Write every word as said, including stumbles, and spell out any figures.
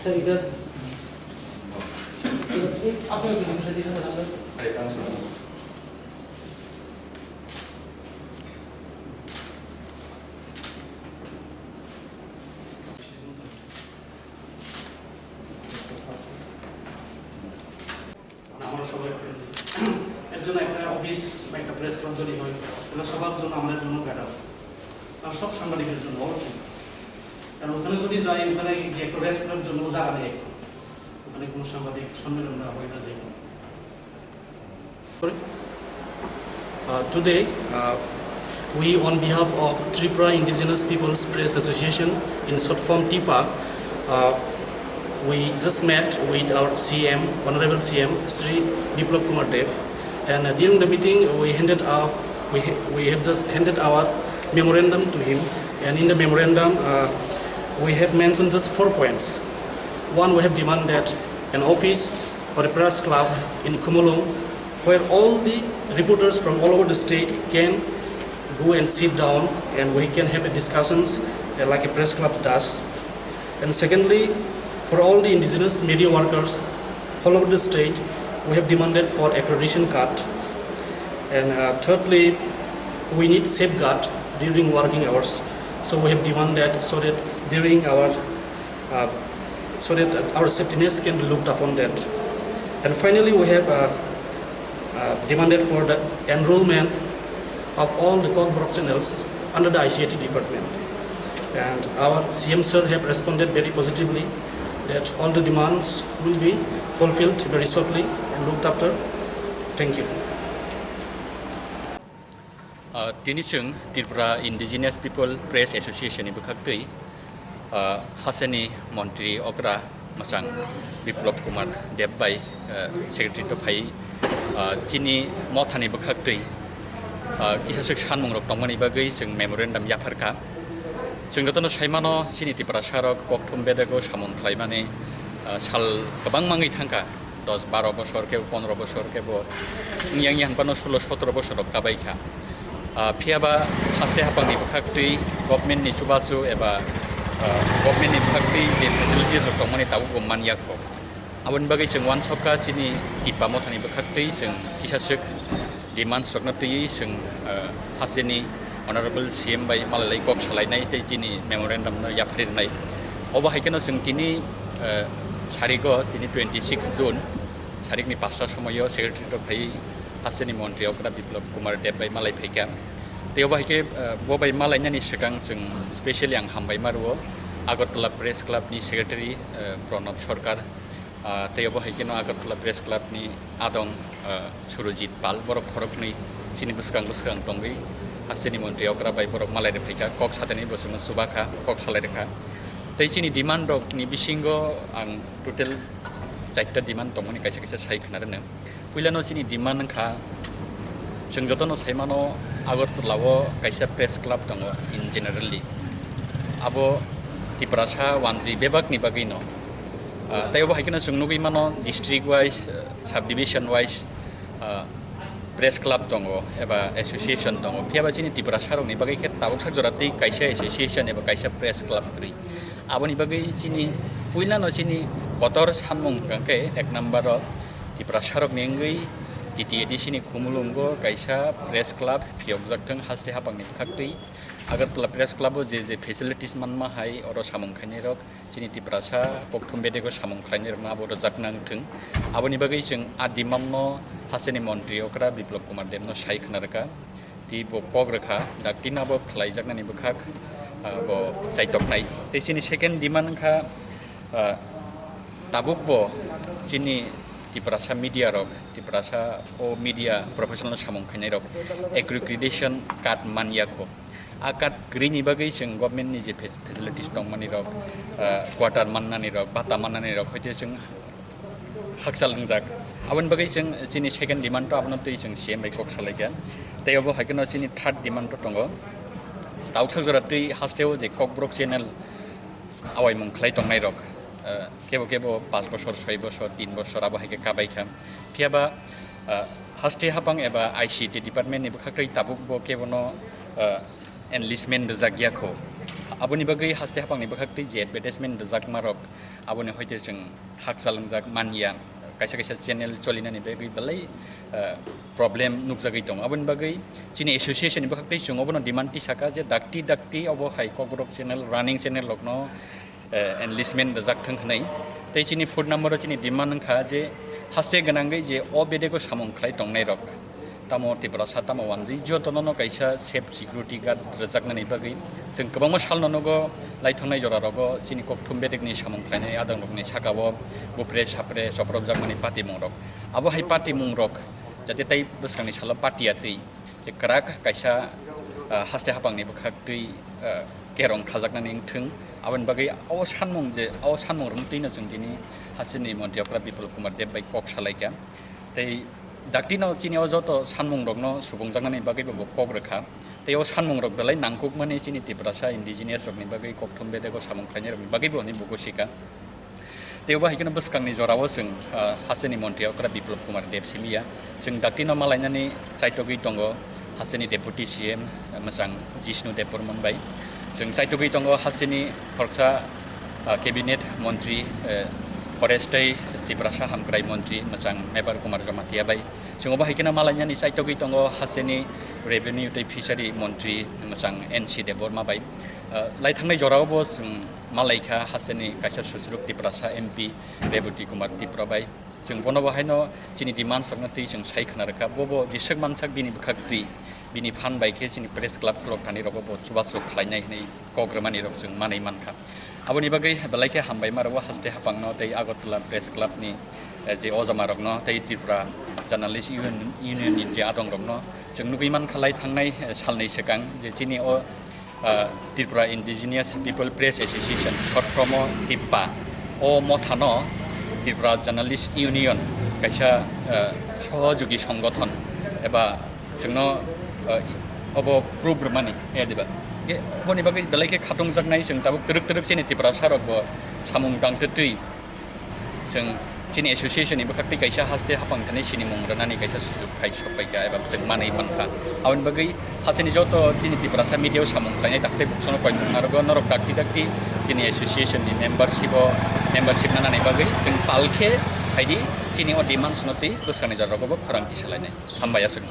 Sir, इधर। ये आप लोग इधर से, इधर से। আমরা সবাই, এর জন্য একটা অফিস বা একটা প্রেস ক্লাব যদি হয়, তাহলে সবার জন্য, আমাদের জন্য বেটার। আর সব সাংবাদিকের জন্য, অল টিম। কারণ ওখানে যদি যাই, ওখানে গিয়ে একটা প্রেস ক্লাবের জন্য জায়গা নেই একটু। ওখানে কোনো সাংবাদিক সম্মেলন বা হয় না, যে কোনো। Uh, today, uh, we, on behalf of Tripura Indigenous Peoples Press Association, in short form TIPA, uh, we just met with our C M, Honorable C M, Shri Biplab Kumar Deb, and, uh, during the meeting, we handed up, we, ha- we have just handed our memorandum to him, and in the memorandum, uh, we have mentioned just four points. One, we have demanded an office or a press club in Khumulwng, where all the reporters from all over the state can go and sit down and we can have a discussions, uh, like a press club does. And secondly, for all the indigenous media workers all over the state, we have demanded for accreditation card. And, uh, thirdly, we need safeguard during working hours. So we have demanded so that during our uh, so that our safety nets can be looked upon that. And finally, we have, uh, uh, demanded for the enrollment of all the Kokborok channels under the I C I T department. And our C M sir have responded very positively that all the demands will be fulfilled very shortly and looked after. Thank you. Ah, tini chwng Tripura Indigenous People Press Association ni bwkhak twi, ah, hasteni montri okra mwchang Biplab Kumar Deb bai, ah, secretary to phai, ah, chini mothani bwkhak twi, ah, kisa swk sanmung rok tongmani bagwi chwng memorandum yaphar kha. Chwng jotono sai mano, chini Tiprasa rok kokthum bedego samung khlaimani, ah, sal kwbang mangwi thangkha. Dos baro bosor kebo pondro bosor kebo wngya wngya hwnphano sulo sotoro bosor rok kabai kha. Ah, phiya ba haste haphangni bwkhak twi government ni chubachu eba, ah, government ni bwkhak twi je facilities rok tongmani tabuk bo man ya kho. Aboni bagwi chwng uansuk kha chini Tipa mothani bwkhak twi chwng kisa swk demands rokno twiwi chwng, ah, hasteni Honorable C M bai malai lai kok salainai tei tini memorandum no yapharwi rwnai. Obo hai kheno chwng tini, eh, sarigo tini twenty six June sarikni pasta somoyo secretary rok phai hasteni montri okra Biplab Kumar Deb bai malai phaikha. Tei obo hai khe, eh, bo bai malainani swkang chwng specially ang hambai ma rwo Agartala Press Club ni secretary, eh, Pranab Sarkar, ah, tei obo hai kheno Agartala Press Club ni adong, ah, Surojit Pal, borok khoroknwi chini bwskang bwskang tongwi hasteni montri okra bai borok malai rwphaikha, kok satani bo chwngno chubakha, kok salai rwkha. Tei chini demand rok ni bisingo ang total chaita demand tongmani kaisa kaisa sai khna rwno. Puilano chini demand wngkha, chwng jotono sai mano Agartala o kaisa press club tongo in generally. Abo Tiprasa wanjwi bebakni bagwino. Ah, tei obo hai kheno chwng nugwi mano district wise, ah, subdivision wise, ah, press club tongo eba association tongo. Phiya ba chini Tiprasa rokni bagwi khe tabuk sak jora tei kaisa association eba kaisa press club kwrwi. Aboni bagwi chini puilano chini kotor sanmung hwnkha khe ek number o Tiprasa rokni wngwi T T A D C ni Khumulwngo kaisa press club phiyokjak thwng haste haphangni bwkhak twi. Agartala Press Club o je je facilities manma hai oro samung khainai rok chini Tiprasa kokthum bedego samung khlainai rokno abo rwjak nang thwng. Aboni bagwi chwng a demand no hasteni montri okra Biplab Kumar Deb no sai khna rwkha. Tei bo kok rwkha, dakti no abo khlaijaknani bwkhak, ah, bo chaitoknai. Tei chini second demand wngkha, ah, tabuk bo chini Tiprasa media rok, Tiprasa o media professional samung khainai rok accreditation card man ya kho. A card kwrwini bagwi chwng government ni je fa-, facilities tongmani rok, ah, quarter mannani rok, bata mannani rok, hoite chwng hakchal wngjak. Aboni bagwi chwng chini second demand to abono twi chwng C M bai kok salaikha. Tei obo hai kheno chini third demand to tongo. Tauksak jora twi hasteo je Kokborok channel awaimung khlai tongnai rok, eh, kebo kebo paanch bosor, soi bosor, tin bosor abo hai khe kabai kha. Phiya ba, eh, haste hapang eba I C T department ni bwkhak twi tabuk bo kebo no, eh, enlistment rijak ya kho. Aboni bagwi haste hapang ni bwkhak twi je advertisement rijak ma rok, aboni hoite chwng hakchal wngjak man ya, kaisa kaisa channel cholinani bagwi belai, eh, problem nukjagwi tongo. Aboni bagwi chini association ni bwkhak tei chwng obono demand tisaka je dakti dakti obo hai Kokborok channel, running channel rokno, eh, enlistment rijak thwng hwnwi. Tei chini fourth number o chini demand wngkha je haste gwnangwi je o bedego samung khlai tongnai rok. Tamo Tiprasa tamo wanjwi jotono no kaisa safe security guard rwjaknani bagwi chwng kwbangma salno nogo laithongnai jora rogo chini kokthum bedekni samung khlainai adang rokni saka o bupre sapre chopropjakmani patimung rok. Abo hai patimung rok jate tai bwskangni salo patiya twi je kwrak kaisa, ah, haste hapangni bwkhak twi, ah, kerong khajaknani wngthwng. Aboni bagwi o sanmung je o sanmung rokno twino chwng tini hasteni montri okra Bipul Kumar Deb bai kok salaikha. Tei daktino chini o joto sanmungrokno subungjaknani bagwibo bo kok rwkha. Tei o sanmungrok belai nangkukmani chini Tiprasa indigenous rokni bagwi kokthum bedego samung khlainairokni bagwibo hwnwi bo gosikha. Tei obo hai kheno bwskangni jorao chwng, ah, hasteni montri okra Biplop Kumar Deb simi ya. Chwng daktino malainani chaitogwi tongo hasteni Deputy C M, ah, mwchang Jishnu Debbarman bai. Chwng chaitogwi tongo hasteni khoroksa, ah, cabinet montri, eh, forest tei Tiprasa hamkrai montri mwchang Mebar Kumar Jamatia bai. Chwng obo hai kheno malainani chaitogwi tongo hasteni revenue tei fishery montri mwchang N C Debbarma bai. Ah, lai thangnai jorao bo chwng malaikha hasteni kaisa susuruk Tiprasa M P Reboti Kumar Tripura bai. Chwng bono bo haino chini demands rokno twi chwng sai khna rwkha. Bo bo jeswk mansak bini bwkhak twi, bini phan bai khe chini press club khulok thani rogo bo chubachu khlainai hwnwi kok rwmani rok chwng manwi mankha. Aboni bagwi belai khe hambai ma rwo haste hapangno tei Agartala Press Club ni, eh, je ojama rokno tei Tripura Journalist Union, Union ni je adong rokno chwng nugwi mankha lai thangnai, eh, salni swkang je chini o, ah, Tripura Indigenous People Press Association, short form o TIPPA, o mothano Tripura Journalist Union kaisa, ah, sohojogi songothon eba chwngno, ah, obo proof rwmani, eh, diba? Ge-, oboni bagwi belai khe khatungjaknai chwng tabuk twrwk twrwk chini Tiprasa rok bo samung tang twtwi. Chwng chini association ni bwkhak twi kaisa haste hapang thani sinimung rwnani kaisa sujuk khai sok pai kha eba chwng manwi mankha. Aboni bagwi hasteni joto chini Tiprasa media o samung khlainai dakti buksono koimung narogo norok dakti dakti chini association ni membership o membership nanani bagwi chwng pal khe phaidi chini o demands no twi bwskangni jora rogo bo khorang kisa lainai. Hambai aswk.